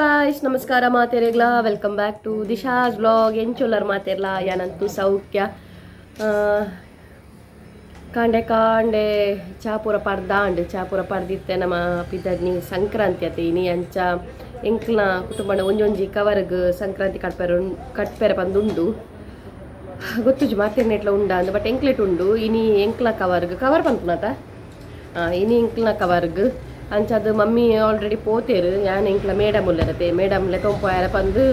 Guys, ನಮಸ್ಕಾರ ಮಾತೆರೆಗ್ಲಾ. Welcome back to Disha's vlog. ಎಂಚೊಲ್ಲರ್ ಮಾತೆರ್ಲಾ? ಯಾನಂತೂ ಸೌಖ್ಯ. ಕಾಂಡೆ ಕಾಂಡೆ ಚಾಪುರ ಪರ್ದಾಂಡ್. ಚಾಪುರ ಪರ್ದಿತ್ತೆ ನಮ್ಮ ಪಿದಡ್ನಿ. ಸಂಕ್ರಾಂತಿ ಅತೆ ಇನಿ. ಅಂಚ ಎಂಕ್ಲ ಕುಟುಂಬನ ಒಂಜೊಂಜಿ ಕವರ್ಗ್ ಸಂಕ್ರಾಂತಿ ಕಟ್ಪೆರೆ ಕಟ್ಪೆರೆ ಪಂದುಂಡು. ಗೊತ್ತುಜಿ ಮಾತೆರ್ನೆಟ್ಲ ಉಂಡ ಅಂದ್, ಬಟ್ ಎಂಕ್ಲೆಟ್ ಉಂಡು. ಇನಿ ಎಂಕ್ಲ ಕವರ್ಗ್ ಕವರ್ ಪನ್ಪುನತ, ಇನಿ ಎಂಕ್ಲ ಕವರ್ಗ್. ಅಂಚಾದ್ ಮಮ್ಮಿ ಆಲ್ರೆಡಿ ಪೋತೇರು. ಯಾನ್ ಎಂಕ್ಲ ಮೇಡಮ್ ಉಲ್ಲೆರತೆ, ಮೇಡಮ್ ಲೆತೊಂಪೋಯರ ಪಂದು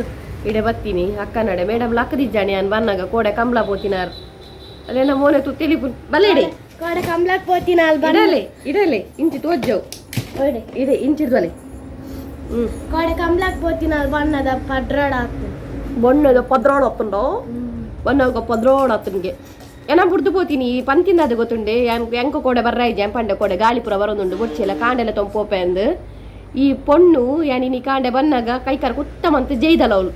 ಇಡೆ ಬತ್ತೀನಿ ಅಕ್ಕನಡೆ. ಮೇಡಮ್ ಲಕ್ಕದಿಜ್ಜಾಣಿ ಯಾನ್ ಬನ್ನಾಗ, ಕೋಡೆ ಕಂಬ್ಳ ಪೋತಿನಾರ್. ಅಲ್ಲೇನ ಮೋನೆ ತು ತೆಲಿಪು ಬಲ್ಲೆಡೆ. ಕೋಡೆ ಕಂಬ್ಳಕ್ ಪೋತಿನ ಅಲ್. ಇಡಲೆ ಇಡಲೆ, ಇಂಚಿ ತೋಜ್ಜವು. ಬನ್ನಿ. ಇದೆ ಇಂಚಿರ್ದಲೆ. ಕೋಡೆ ಕಂಬ್ಳಕ್ ಪೋತಿನ ಅಲ್ ಬಣ್ಣದ ಪಡ್ರಾಡ ಆಗ್ತದೆ. ಬಣ್ಣದ ಪದ್ರಾಡ್ ಆತುಂಡೋ? ಬಣ್ಣಗ ಪದ್ರಾಡ್ ಆತನಿಗೆ ಏನ ಬುಡ್ದು ಪೋತೀನಿ ಪಂತಿಂದ. ಅದು ಗೊತ್ತುಂಡೆ, ಎಂಕ ಕೋಡೆ ಬರ್ರಾಯ್ಜಿ ಪಂಡೆ. ಕೋಡೆ ಗಾಳಿಪುರ ಬರೋದುಂಡು, ಬೊಡ್ಚಿಲ್ಲ, ಕಾಂಡೆಲ್ಲ ತೊಂಪೋಪೆ ಅಂದ್. ಈ ಪೊಣ್ಣು ಯಾನ್ ಇನಿ ಕಾಂಡೆ ಬನ್ನಾಗ ಕೈಕಾರ ಕುತ್ತ ಮಂತ್ ಜೈದಲ್ಲ ಅವಳು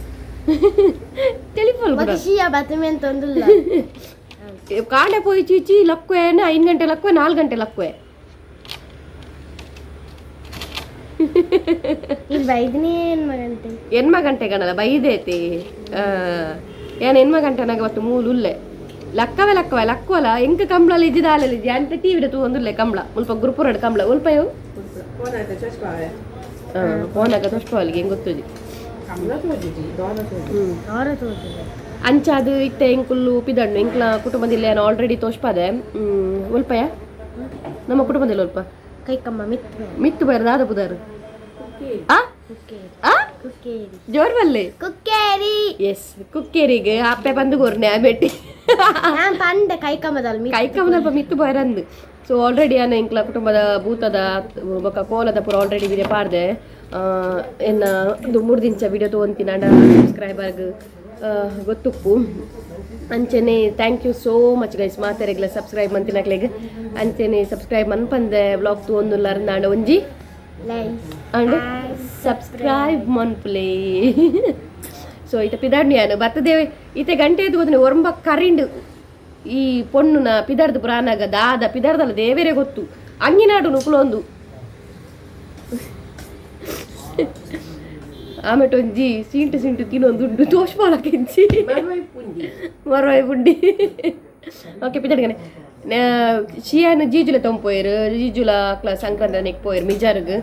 ಟೆಲಿಫೋನ್. ಮತ್ತೆ ಶಿಯ ಬತ್ತಮೆ ಅಂತ ಒಂದುಲ್ಲ. ಕಾಂಡೆ ಪೋಯಿ ಚೀಚಿ ಲಕ್ವೆ 5 ಗಂಟೆ ಲಕ್ವೆ, 4 ಗಂಟೆ ಲಕ್ವೆ. ಇಲ್ಲಿ ಬೈದಿನಿ ಏನ್ ಮಗಂತೆ. ಎನ್ಮ ಗಂಟೆ ಗಣಲ ಬೈದೇತಿ ಏನ್ ಎನ್ಮ ಗಂಟೆ ನಾಗ ಬತ್ತು ಮೂಲು ಉಲ್ಲೆ. ಲಕ್ಕವೆ ಲಕ್ಕವೆ ಲಕ್ವಲ ಎಂಕ ಕಂಬ್ಳಲ್ಲಿ ಇದ್ದಿದಾಲಲ್ಲಿ ಅಂತ ಟಿವಿ ತೂ ಒಂದುಲ್ಲೆ. ಕಂಬ್ಳ ಮುಲ್ಪ ಗುರುಪುರಡ್ ಕಂಬ್ಳ ಉಲ್ಪ ಯವು ಫೋನಾಗ ತೊಷ್ಪವಲ್ಲಿಗೆ ಹೆಂಗ್ ಗೊತ್ತುಜಿ. ಅವರ ತೋಜುದೆ. ಅಂಚ ಅದು ಇತ್ತೆ ಎಂಕುಲ್ಲು ಪಿದಣ್ಣು. ಎಂಕ್ಲ ಕುಟುಂಬದಲ್ಲಿ ನಾನು ಆಲ್ರೆಡಿ ತೋಷ್ಪದೆ ಉಲ್ಪಯ. ನಮ್ಮ ಕುಟುಂಬದಲ್ಲಿ ಉಲ್ಪ. ಕೈ ಕಮ್ಮ ಮಿತ್ತು. ಮಿತ್ತು ಬೈರ್ ದಾದ ಪುದಾರು ಆ? ಕುಕ್ಕೇರಿ. ಆ? ಕುಕ್ಕೇರಿ. ಜೋರ್ ಬಲ್ಲೆ. ಕುಕ್ಕೇರಿ. ಎಸ್, ಕುಕ್ಕೇರಿಗೆ ಅಪ್ಪೆ ಬಂದು ಕೊರ್ನೆ ಆ ಬೆಟ್ಟಿ. ನಾನ್ ಪಂಡೆ ಕೈ ಕಮ್ಮದಲ್ ಮಿತ್ತು. ಕೈಕಮ್ಮದಲ್ಪ ಮಿತ್ತು ಬೈರಂದು. ಸೊ ಆಲ್ರೆಡಿ ಆನ ಎಂಕ್ಲ ಕುಟುಂಬದ ಭೂತದ ಬೊಕ್ಕ ಕೋಲದ ಪೂರ ಆಲ್ರೆಡಿ ವಿಡಿಯೋ ಪಾಡ್ದೆ. ಎನ್ನ ಒಂದು 3 ದಿಂಚ ವಿಡಿಯೋ ತೊಗೊಂತೀನಿ ಅಂಡ ಸಬ್ಸ್ಕ್ರೈಬರ್ಗ್ ಗೊತ್ತುಪ್ಪು. ಅಂಚೆನೆ thank you so much guys ಮಾತೆರೆಗ್ಲ, subscribe ಮಂತಿನಕ್ಲೆಗ್. ಅಂಚೆನೆ ಸಬ್ಸ್ಕ್ರೈಬ್ ಮನ್ಪಂದೆ ವ್ಲಾಗ್ ತೂವೊಂದುಲ್ಲಾರ್ ಒಂಜಿ ಲೈಕ್ ಅಂಡ್ ಸಬ್ಸ್ಕ್ರೈಬ್ ಮನ್ಪುಲೆ. ಸೊ ಇತ ಪಿದಾಡ್ನಿ ಯಾನು ಬರ್ತದೇವೆ. ಇತ್ತೆ ಗಂಟೆ ಎದ್ದು ಗೊತ್ತನೆ ಒರಂಬ ಕರಿಂಡು. ಈ ಪೊಣ್ಣುನ ಪಿದಾರ್ದು ಪುರಾನಾಗ ದಾದ ಪಿದಾರ್ದಲ್ಲ ದೇವರೇ ಗೊತ್ತು. ಅಂಗಿನಾಡು ನುಕುಲೊಂದು ಆಮೆಟ್ ಒಂಜಿ ಸೀಂಟು ಸೀಂಟು ತಿನ್ನೊಂದುಂಡು ತೋಷ್ಪಾಲಕ್ಕೆಂಚಿ ಮರವಾಯಿ ಪುಂಡಿ. ಓಕೆ, ಪಿದಾಡ್ಗನೆ. ಶಿಯಾನ ಜೀಜುಲ ತೊಂಪೋಯರು. ಜೀಜುಲ ಅಕ್ಲ ಸಂಕ್ರಾಂತಿ ಪೋಯರು ಮಿಜಾರ್ಗ್.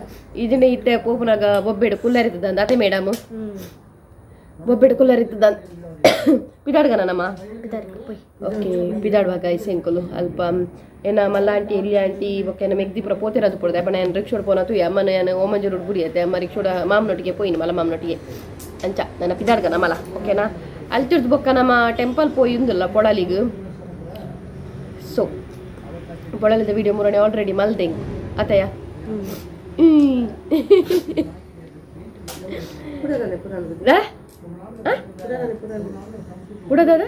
ಇದನ್ನ ಇತ್ತೆ ಪೋಪುನಾಗ ಬೊಬ್ಬೆಡು ಕುಲ್ಲರಿತದ ಅದೇ ಮೇಡಮ್. ಬೊಬ್ಬೆಡು ಕುಲ್ಲರಿತದ. ಪಿದಾಡ್ಗನ ನಮ್ಮ. ಪೋಯ್. ಓಕೆ, ಪಿದಾಡುವ ಗೈಸ್. ಎಂಕುಲು ಅಲ್ಪ ಏನ ಮಲ್ಲ ಆಂಟಿ, ಇಲ್ಲಿ ಆಂಟಿ ಬೊಕ್ಕ ಏನ ಮೆಗ್ದಿ ಪೂರ ಪೋತಿರೋದು ಪೋಡ್ದೆ. ಅಪ್ಪ ನಾನು ರಿಕ್ಷೋಡ್ ಪೋನ ತೂಯ. ಅಮ್ಮನ ಯಾನು ಓಮಂಜೂರು ಗುಡಿ ಅತ್ತೆ. ಅಮ್ಮ ರಿಕ್ಷೋಡ ಮಾಮನೊಟ್ಟಿಗೆ ಪೋಯಿನ, ಮಲ್ಲ ಮಾಮನೊಟ್ಟಿಗೆ. ಅಂಚ ನನ್ನ ಪಿದಾಡ್ಗನ ಮಲ್ಲ, ಓಕೆನಾ? ಅಲ್ತಿರ್ದು ಬೊಕ್ಕ ನಮ್ಮ ಟೆಂಪಲ್ ಪೋಯಿ ಉಂದಲ್ಲ ಪೊಳಲಿಗ್. ಸೊ ಪೊಳಲಿದ ವಿಡಿಯೋ ಮುರಣೆ ಆಲ್ರೆಡಿ ಮಲ್ದೆಂಗ್ ಅತ್ತಯ್ಯ. ಕುಡದಾದ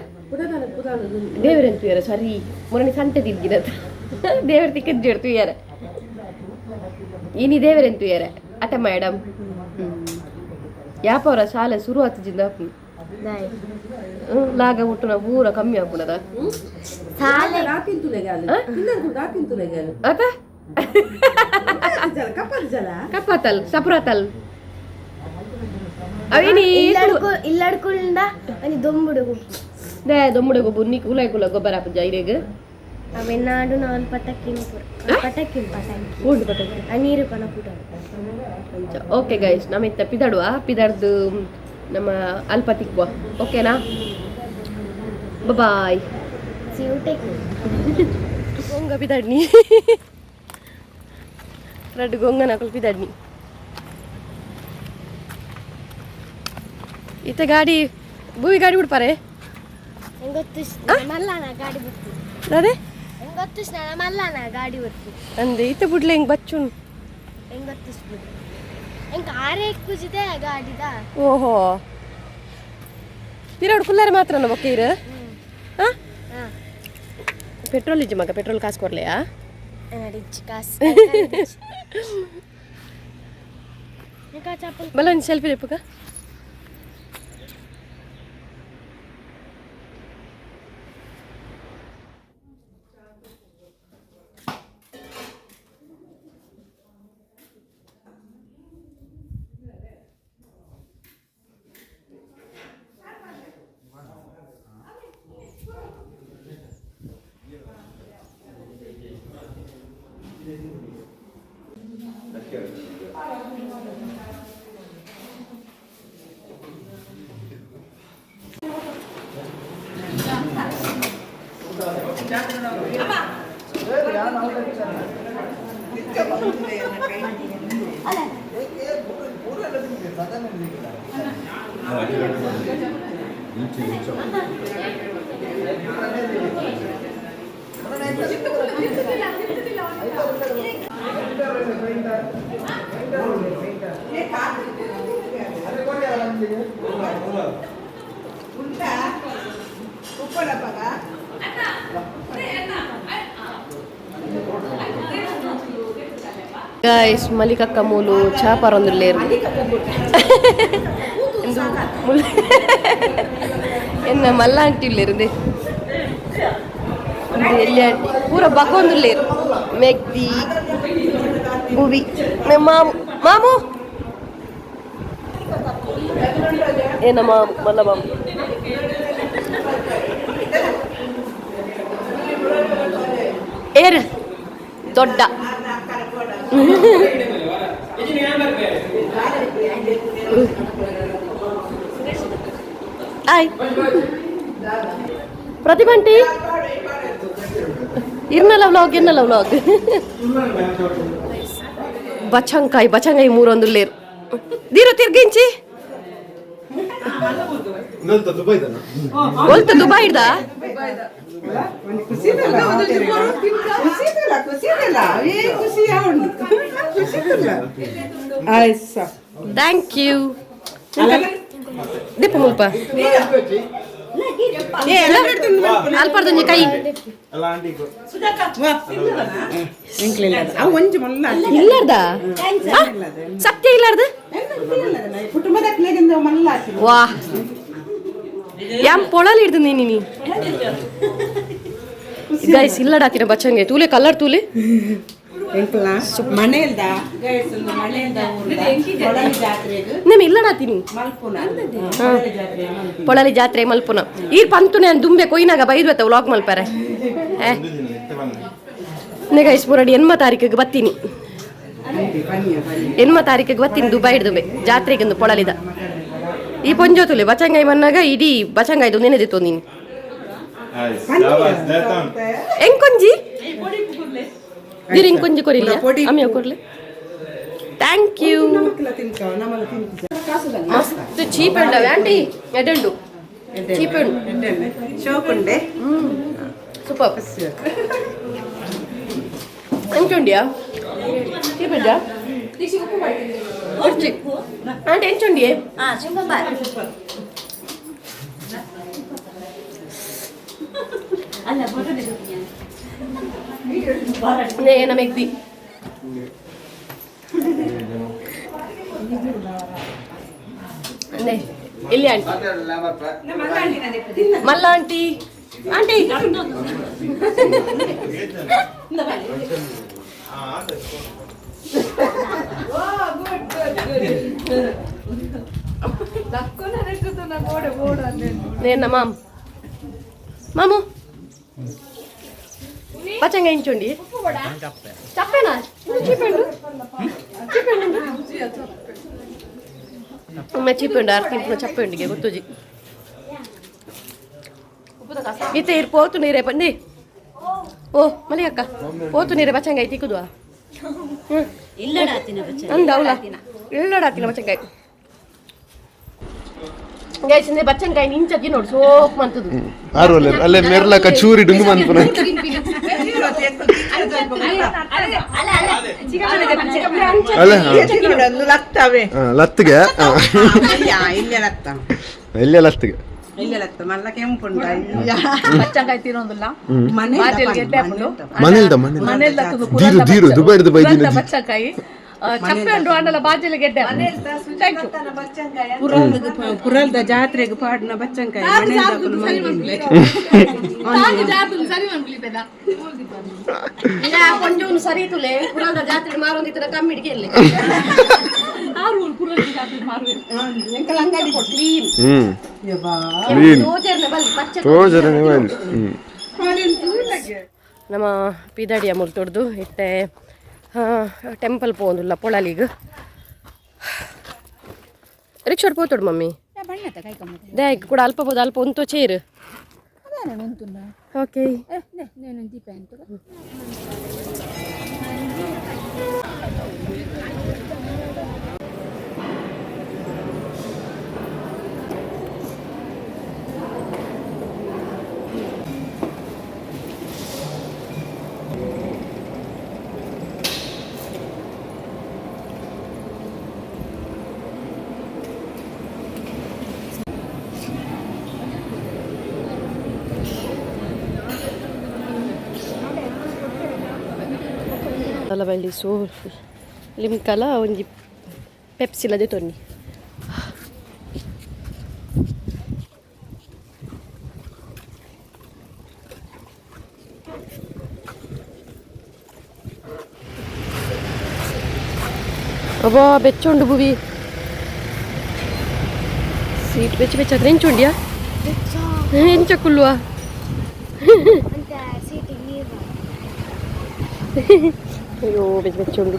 ದೇವರಂತುಯಾರ. ಸರಿ, ಮುರಣಿ ಸಂತೆ ತಿದ್ದಿರತ್ತ ದೇವರ ತಿಕ್ಕಜ್ಜೇಡ್ ತುಯ್ಯಾರ. ಇನಿ ದೇವರೆಂತುಯಾರ ಅತ್ತ ಮೇಡಮ್. ಯಾಪವರ ಶಾಲೆ ಶುರು ಆತಜಿಂದ ದಾಯ್. ಲಾಗ ಹುಟ್ಟುನ ಪೂರ ಕಮ್ಮಿ ಆಪುನದ. ಸಾಲೆ. ಅತ ಕಪ್ಪಾತಲ್ ಸಪ್ರಾತಲ್ ಅವೇನಿ. ಇಲ್ಲಡ್ಕು ಇಲ್ಲಡ್ಕುಂಡ ಒಂಜಿ ದೊಂಬುಡು ಗುಪ್ಪು. They ದೊಮ್ಮುಡೆ ಗೊಬ್ಬು ನೀ ಕುಲಾಯ್ ಕುಲ ಗೊಬ್ಬರ ಆಪುಜ ಇರೆಗ್. ಅವೆನ್ನಾಡು ನಾಲ್ ಪಟಕಿನ್ ಪೂರ ಪಟಕಿನ್ ಪಟಕಿ. ಉಂಡು ಪಟಕಿ. ಆ ನೀರು ಪನ ಪುಟ. ಅಂಚ ಓಕೆ ಗೈಸ್, ನಮ್ಮ ಇತ್ತ ಪಿದಾಡುವ. ಪಿದಾಡ್ದು ನಮ್ಮ ಅಲ್ಪ ತಿಕ್ಕುವ, ಓಕೆನಾ? ಬಾಯ್. See you, take. ಗೊಂಗ ಪಿದಾಡ್ನಿ, ರಡ್ಡು ಗೊಂಗನ ಪಿದಾಡ್ನಿ. ಇತ್ತ ಗಾಡಿ ಭೂಮಿ ಗಾಡಿ ಬಿಡ್ಪಾರೆ. ಎಂಗೊತ್ತು ಮಲ್ಲನ ಗಾಡಿ ಬರ್ತಿ. ಅದೇ. ಎಂಗೊತ್ತು ಸ್ನಾನ ಮಲ್ಲನ ಗಾಡಿ ಬರ್ತಿ. ಅಂದೆ ಇತ್ತ ಬಿಡ್ಲೆ ಹಿಂಗ್ ಬಚ್ಚುನ್. ಎಂಗೊತ್ತು ಬಿಡು, ಎಂಕ ಆರೆ ಕುಜಿದೆ ಗಾಡಿದ. ಓಹೋ, ಪಿರಾಡ್ ಕುಲ್ಲಾರೆ ಮಾತ್ರ ಬೊಕ್ಕ ಇರು. ಹಾ. ಹಾ. ಪೆಟ್ರೋಲ್ ಇಜ್ಜಿ ಮಗ, ಪೆಟ್ರೋಲ್ ಕಾಸು ಕೊಡ್ಲೆಯಾ? ನಡಿಚ್ಚಿ ಕಾಸು ಚಾಪಲ್. ಬಲ್ಲ, ಒಂದು ಸೆಲ್ಫಿ ಲೆಪ್ಪುಗ. Guys ಮಲಿಕಕ್ಕ ಮೂಲು ಚಾಪರೊಂದುಲ್ಲೇರು ಎನ್ನ ಮಲ್ಲ ಆಂಟಿ ಉಲ್ಲೇರು ಎಲ್ಲಿ ಆಂಟಿ ಪೂರ ಬಗೊಂದುಲ್ಲೇರು ಮೆಗ್ದಿ ಭುವಿ ಮಾಮು ಮಾಮು ಏನ ಮಾಮು ಮಲ್ಲ ಮಾಮು ಏರ್ ದೊಡ್ಡ ಆಯ್ ಪ್ರತಿಭಂಟಿ ಇರ್ನಲ್ಲ ವ್ಲಾಗ್ ಎನ್ನಲ್ಲ ವ್ಲಾಗ್ ಬಚಂಕಾಯಿ ಬಚಂಕಾಯಿ ಮೂರೊಂದು ಲೇರು ದೀರು ತಿರ್ಗಿಂಚಿ ಒಲ್ತ ದುಬೈದ thank you ದೀಪ ಮುಲ್ಪ ಅಲ್ಪರ್ದೊಂಜಿ ಕೈ ಇಲ್ಲಾರ್ದ ಸತ್ಯ ಇಲ್ಲಾರ್ದ ವಾ ಯಾಮ್ ಪೊಳಲ್ ಹಿಡ್ದು ನೀನಿ ಗೈಸ್ ಇಲ್ಲಡಾತಿನ ಬಚ್ಚಂಗೆ ತೂಲೆ ಕಲರ್ ತೂಲೆ ನೇಮ್ ಇಲ್ಲಡಾತೀನಿ ಪೊಳಲಿ ಜಾತ್ರೆ ಮಲ್ಪುನ ಈರ್ ಪಂತು ನಾನು ದುಂಬೆ ಕೊಯ್ನಾಗ ಬೈದ್ವತ್ತ ವ್ಲಾಗ್ ಮಲ್ಪಾರೆ ಗೈಸ್ ಪೂರಡಿ ಎನ್ಮ ತಾರೀಕಿಗೆ ಬತ್ತೀನಿ ಎನ್ಮ ತಾರೀಕಿಗೆ ಬತ್ತೀನಿ ದುಬೈ ದುಬೆ ಜಾತ್ರೆಗೆ ಪೊಳಲಿದ ಈ ಪೊಂಜೋತುಲೆ ಬಚಂಗಾಯಿ ಮನ್ನಾಗ ಇಡೀ ಬಚಂಗಾಯ್ದು ನೆನೆದಿತ್ತು ನೀನು ಎಂಕೊಂಜಿ ದಿರಿಂಗ್ ಕೊಂಜಿ ಕೊರಿಲ್ಲ ಅಮ್ಮಿಯ ಕೊರ್ಲೆ thank you ಮಸ್ತ್ ಚೀಪ್ ಉಂಡ ಆಂಟಿ ಎಡೆಂಡು ಚೀಪ್ ಉಂಡು ಶೋಕುಂಡೆ ಸೂಪರ್ ಎಂಚುಂಡಿಯಾ ಚೀಪ್ ಉಂಡಾ ಆಂಟಿ ಎಂಚುಂಡಿಯೇ ನೇ ಮೆಗ್ದಿ ನೇ ಎಲ್ಲಿ ಆಂಟಿ ಮಲ್ಲ ಆಂಟಿ ಆಂಟಿ ನೇನ ಮಾಮ್ ಮಾಮು ಪಚಂಗ ಇಂಚುಂಡಿ ಚಪ್ಪೇನಾ ಚೀಪೆಂಡು ಚೀಪೆಂಡು ಒಮ್ಮೆ ಚೀಪೆಂಡು ಆರು ತಿಂಪುನ ಚಪ್ಪೆಂಡಿಗೆ ಗೊತ್ತುಜಿ ಇತ್ತೆ ಇರ್ ಪೋತು ನೀರೇ ಪಂದಿ ಓ ಮಲಿ ಅಕ್ಕ ಪೋತು ನೀರೇ ಬಚಂಗಾಯಿ ತಿಕ್ಕುದುವ ಅಂದ ಅವಲ ಇಲ್ಲಡಾತಿನ ಬಚಂಗಾಯಿ ಗೈಸ್ ಇಂದೆ ಬಚ್ಚಂಕಾಯಿ ನಿಂಚ ತಿನ್ನೋಡು ಸೋಕ್ ಮಂತದು ಆರು ಅಲ್ಲೇ ಅಲ್ಲೇ ಮೆರ್ಲಕ ಚೂರಿ ಡುಂಗು ಮನ್ಪುನ ಅಲ್ಲೇ ಲತ್ತವೆ ಲತ್ತಿಗೆ ಇಲ್ಲೇ ಲತ್ತ ಇಲ್ಲೇ ಲತ್ತಿಗೆ ಇಲ್ಲೇ ಲತ್ತ ಮಲ್ಲ ಕೆಂಪುಂಟ ಬಚ್ಚಂಕಾಯಿ ತಿನ್ನೋದಿಲ್ಲ ಮನೆಲ್ದ ಮನೆಲ್ದ ದೀರು ದೀರು ದುಬೈಡ್ದು ಬೈದಿನ ಬಚ್ಚಂಕಾಯಿ ಚಪ್ಪೆ ಉಂಟು ಅಂಡಲ ಬಾಜಲಿ ಗೆಡ್ಡೆ thank you ಪುರಲ್ದ ಜಾತ್ರೆಗೆ ಪಾಡ್ನ ಬಚ್ಚಂಕಾಯಿ ಕೊಂಜೂನು ಸರಿ ತುಲೆ ಪುರಲ್ದ ಜಾತ್ರೆ ಮಾರೊಂದಿತ್ತರ ಕಮ್ಮಿಡಿಗೆ ಇಲ್ಲಿ ಕ್ಲೀನ್ ಕ್ಲೀನ್ ತೋಜರ್ನೆ ಬಲ್ಲಿ ಪಚ್ಚೆ ತೋಜರನೆ ಬಲ್ಲಿ ನಮ್ಮ ಪಿದಾಡಿಯ ಮುರ್ತೊಡ್ದು ಇತ್ತೆ ಟೆಂಪಲ್ ಪೋಂದುಲ್ಲ ಪೊಳಲಿಗ್ ರಿಕ್ಷಾಡ್ ಪೋತೊಡು ಮಮ್ಮಿ ದಾಯಕ್ ಕೂಡ ಅಲ್ಪ ಪೋದು ಅಲ್ಪ ಉಂತೋ ಚೇರು Okay. ಅಲ್ಲ ಬೆಳ್ಳಿ ಸೋ ಲಿಮ್ಕಲ ಒಂಜಿ ಪೆಪ್ಸಿಲದೆ ತೊನ್ನಿ. ಅಬ್ಬಾ, ಬೆಚ್ಚುಂಡು ಬುವಿ. ಸೀಟ್ ಬೆಚ್ಚ ಬೆಚ್ಚ ಎಂಚುಂಡಿಯಾ? ಎಂಚ ಕುಲ್ಲುವ? ಅಂತ ಸೀಟಿಗೆ ನೀರು. ಅಯ್ಯೋ, ಬೆಚ್ಚ ಬೆಚ್ಚ ಉಂಡು.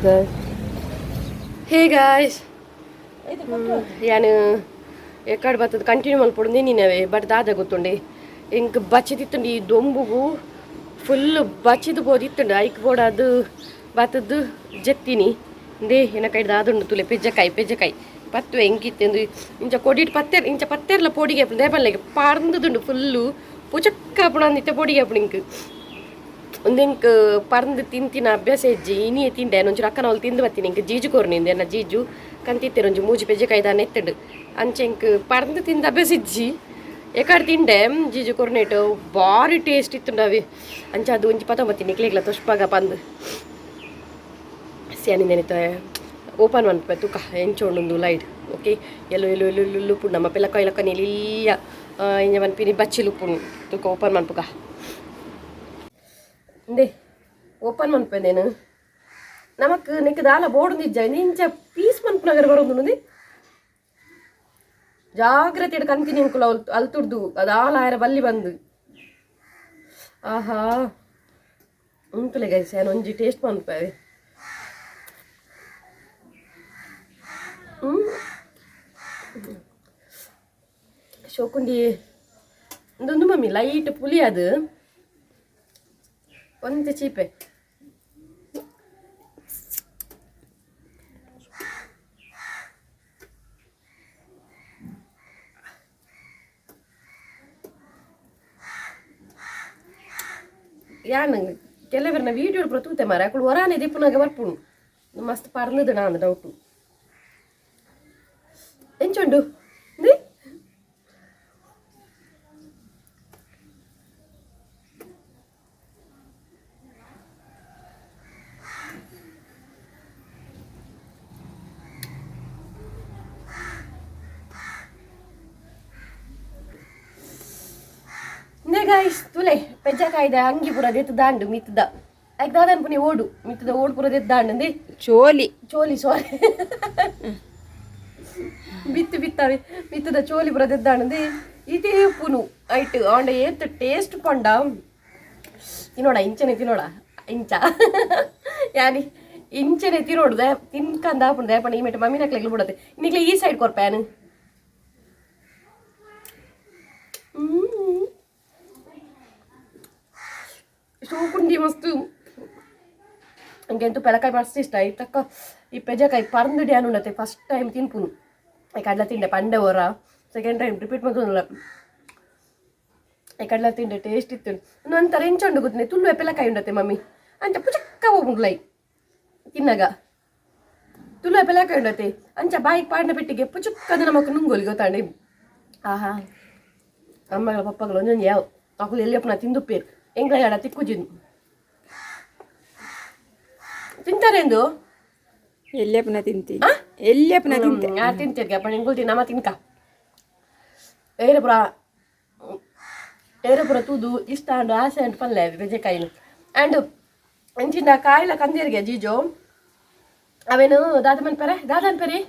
ಹೇ ಗಾಯ್ಸ್, ಯಾನ್ ಎಕ್ಕಡ್ ಬತ್ತದ ಕಂಟಿನ್ಯೂ ಮಲ್ಪೊಡು ನೀನವೇ, ಬಟ್ ದಾದ ಗೊತ್ತುಂಡೆ, ಎಂಕ್ ಬಚ್ಚಿದಿತ್ತುಂಡು. ಈ ದೊಂಬುಗು ಫುಲ್ ಬಚ್ಚಿದ್ ಪೋದಿತ್ತುಂಡು. ಐಕ್ ಬೋಡಾದ್ ಬತ್ತದ್ದು ಜೆತ್ತಿನಿ. ಇಂದೇ ಎನ್ನ ಕೈ ದಾದುಂಡು ತುಲೆ, ಪೆಜ್ಜಕಾಯಿ. ಪೆಜ್ಜಕಾಯಿ ಪತ್ತುವೆ ಎಂಕಿತ್ತೆಂದು ಇಂಚ ಕೊಡಿಟ್ ಪತ್ತೆರ್, ಇಂಚ ಪತ್ತೆರ್ಲ ಪೊಡಿಗೆ ಆಪುಂಡು. ದೇಪಲ್ಲೆಗೆ ಪಾರ್ಂದುಂಡು ಫುಲ್ಲು ಪುಚಕ್ಕ ಆಪುಂಡು. ಅಂದಿತ್ತೆ ಪೊಡಿಗೆ ಆಪುಂಡು ಇಂಕ್. ಒಂದೆಂಕ್ ಪರ್ಂದ್ ತಿಂತಿನ ಅಭ್ಯಾಸ ಇಜ್ಜಿ. ಇನಿಯೇ ತಿಂಡೆ ಒಂಚೂರು ಅಕ್ಕನ ಅವ್ಲು ತಿಂದು ಬತ್ತೀನಿ. ಇಂಕ್ ಜೀಜು ಕೊರ್ನಿಂದೆ, ಎನ್ನ ಜೀಜು ಕಂತಿತ್ತೆರ್. ಒಂಜಿ ಮೂಜಿ ಪೆಜ್ಜಕಾಯಿ ದಾನ ಎತ್ತುಂಡು. ಅಂಚೆ ಇಂಕ್ ಪರ್ಂದ್ ತಿಂದ ಅಭ್ಯಾಸ ಇಜ್ಜಿ. ಎಕಾಡ್ ತಿಂಡೆ ಜೀಜು ಕೊರ್ನೇಟು, ಬಾರಿ ಟೇಸ್ಟ್ ಇತ್ತುಂಡು ಅವಿ. ಅಂಚ ಅದು ಒಂಜಿ ಪತ ಬತ್ತೀನಿ ನಿಕ್ಲೆಗ್ಲ ತೊಷ್ಪಾಗ ಪಂದ್ ಸಿಯಾನಿಂದೆನಿತ ಓಪನ್ ಮನ್ಪೆ. ತುಕ ಎಂಚ ಉಂಡು ಲೈಟ್. ಓಕೆ, ಎಲ್ಲು ಎಲ್ಲು ಎಲ್ಲು ಎಲ್ಲು ಪುಂಡು ನಮ್ಮ ಪಿಲಕ ಇಲಕ ನಿಲಿಯ ಇಂಜ ಮನ್ಪಿನಿ ಬಚ್ಚಿಲು ಪುಂಡು. ತುಕ ಓಪನ್ ಮನ್ಪುಗ. ಇಂದೆ ಓಪನ್ ಮನ್ಪೆಂದೇನು ನಮಕ್ ನಿಕ್ ದಾಲ ಬೋರ್ಡ್ ನಿಜ್ಜ. ಇಂಚ ಪೀಸ್ ಮನ್ಪುನಗರ ಬರೋದು. ಜಾಗ್ರತೆ ಕಂತೀನಿ ಅಂಕುಲ ಅಲ್ತುಡ್ದು ಅದಾಲ ಆಯರ ಬಲ್ಲಿ ಬಂದು. ಆಹಾ, ಉಂಟುಲೆ ಗೈಸ್, ಯಾನ್ ಒಂಜಿ ಟೇಸ್ಟ್ ಮನ್ಪೆ. ಶೋಕುಂಡಿ ಇಂದೊಂದು ಮಮ್ಮಿ, ಲೈಟ್ ಪುಲಿ ಅದು ಒಂತೆ ಚೀಪೆ. ಯಾನ್ ಕೆಲವರ್ನ ವೀಡಿಯೋ ಪೂರ ತೂತೆ ಮಾರೆ, ಅಕುಲು ಒರಾನೆ ದಿಪ್ಪುನಾಗ ಬರ್ಪುಂಡು. ಮಸ್ತ್ ಪರ್ಂದುದು ನಾಂದು ಡೌಟು. ಎಂಚುಂಡು? ಇಂದು ಗೈಸ್, ತುಲೆ ಪೆಜ್ಜಕಾಯ್ದ ಅಂಗಿ ಪೂರ ದೆತ್ತು ದಾಂಡು ಮಿತ್ತದ. ಐಕ್ ದಾದನ್ ಪುನಿ ಓಡು, ಮಿತ್ತದ ಓಡು ಪೂರ ದೆತ್ತು ದಾಂಡು. ಚೋಲಿ. ಚೋಲಿ, ಸಾರಿ. ಬಿತ್ತು ಬಿತ್ತವೆ ಮಿತ್ತದ ಚೋಲಿ ಪೂರ ದೆದ್ದಾಂಡು. ಇದೇ ಪುನು ಐಟ್ ಆಂಡ ಏತ್ ಟೇಸ್ಟ್ ಪಂಡ. ತಿನ್ನೋಡ ಇಂಚನೆ ತಿನ್ನೋಡ ಇಂಚ ಯಾನಿ ಇಂಚನೆ ತಿನ್ನೋಡು. ತಿನ್ಕಂದ ಆಪುಂಡು ದೇಪಂಡ. ಈ ಮೇಟ್ ಮಮ್ಮಿನಕ್ಲೆಗ್ಲು ಬಿಡತ್ತೆ. ನಿಕ್ಲೆ ಈ ಸೈಡ್ ಕೊರ್ಪ್ಯಾನು. ಶೋಕುಂಡಿ ಮಸ್ತ್. ಇಂಕೆಂತೂ ಪೆಳಕಾಯಿ ಮಸ್ತ್ ಇಷ್ಟ. ಈ ತಕ್ಕ ಈ ಪೆಜಕಾಯಿ ಪರ್ಂದು ಡ್ಯಾನ್ ಉಂಡತೆ. ಫಸ್ಟ್ ಟೈಮ್ ತಿನ್ಪುನು. ಕಡಲ ತಿಂಡೆ ಪಂಡೆ ಓರ, ಸೆಕೆಂಡ್ ಟೈಮ್ ರಿಪೀಟ್ ಮಲ್ತೊಂದುಲ್ಲ. ಈ ಕಡಲ ತಿಂಡೆ ಟೇಸ್ಟ್ ಇತ್ತು. ಒಂಥರ ಎಂಚ ಉಂಡು ಗೊತ್ತನೆ, ತುಳ್ಳುವೆ ಪೆಲಕಾಯಿ ಉಂಡತೆ ಮಮ್ಮಿ, ಅಂಚ ಪುಚಕ್ಕ ಹೋಗುಂಡ್ಲೈ ತಿನ್ನಗ. ತುಳುವೆ ಪೆಲಕಾಯಿ ಉಂಡತೆ, ಅಂಚ ಬಾಯಿಗೆ ಪಾಡಿನ ಪೆಟ್ಟಿಗೆ ಪುಚಕ್ಕದ ನಮಕ್ ನುಂಗೋಲಿ ಗೊತ್ತಾಂಡೆ. ಆಹಾ, ಅಮ್ಮಗಳ ಪಪ್ಪಗಳು ಒಂದೊಂದು ಯಾವ ಅಕುಲು ಎಲ್ಲಿ ತಿಂದುಪ್ಪೇರು. ಎಂಗ್ಲ ಎಡ ತಿಕ್ಕುಜಿನ್ ತಿಂತಾರೆಂದು. ಎಲ್ಲಿಯಪ್ಪನ ತಿಂತಿ, ಎಲ್ಲಿಯಪ್ಪನ ತಿಂತೆ. ಯಾರು ತಿಂತೀರಿ ಅಪ್ಪ? ಎಂಗುಲ್ ತಿನ್ನ ತಿನ್ಕ. ಏರಪುರ ಏರಪುರ ತೂದು ಇಷ್ಟ ಅಂಡು ಆಸೆ ಅಂಡ್ ಪಲ್ಲೆ ಬೆಜೆಕಾಯಿನು ಅಂಡ್ ಅಂಚಿನ ಕಾಯಿಲ ಕಂದೇರಿಗೆ ಜೀಜೋ. ಅವೇನು ದಾದ ಮನ್ಪರೆ, ದಾದ ಅನ್ಪರಿ?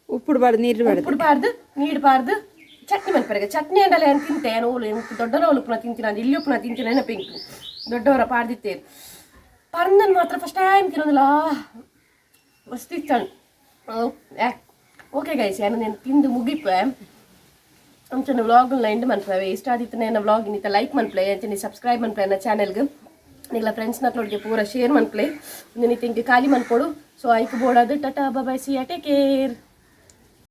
ಉಪ್ಪುಡ್ಬಾರ್ದು, ನೀರು ಬಾರ್ದು. ಉಪ್ಪುಡ್ಬಾರ್ದು, ನೀಡ್ಬಾರ್ದು. ಚಟ್ನಿ ಮನ್ಪರೆಗೆ. ಚಟ್ನಿ ಅಂಡಲೆ ಅಂತ ತಿಂತೆ ಏನು? ದೊಡ್ಡನ ಉಪ್ಪುನ ತಿಂತೀನಿ ಅದು, ಇಲ್ಲಿ ಉಪ್ಪುನ ತಿಂತೀನಿ ನೆನಪಿಂಕು. ದೊಡ್ಡವರ ಪಾಡ್ದಿತ್ತೇರು. ಪರ್ನನ್ ಮಾತ್ರ ಫಸ್ಟ್ ಟೈಮ್ ತಿನ್ನೋದಿಲ್ಲ, ಮಸ್ತ್ ಇತ್ತು. ಓಕೆ ಗೈಸ್, ಏನು ನಾನು ತಿಂದು ಮುಗಿಪೆ. ಅಂಚನೆ ವ್ಲಾಗ್ ಎಂಡ್ ಮನ್ಪುವೆ. ಇಷ್ಟ ಆದಿತ್ತನೆ ಎನ್ನ ವ್ಲಾಗ್ ಇನ್ನಿತ ಲೈಕ್ ಮನ್ಪ್ಲೆ, ಅಂಚನೆ ಸಬ್ಸ್ಕ್ರೈಬ್ ಮನ್ಪ್ಲೆ ಎನ್ನ ಚಾನೆಲ್ಗ್. ನಿಗ್ಲ ಫ್ರೆಂಡ್ಸ್ ನಕ್ಲೊಟ್ಟಿಗೆ ಪೂರ ಶೇರ್ ಮನ್ಪ್ಲೆ. ನಿತಿಂಕ್ ಖಾಲಿ ಮನ್ಪೊಡು. ಸೊ ಐಕ್ ಬೋಡಾದ್ tata, bye, see, take care.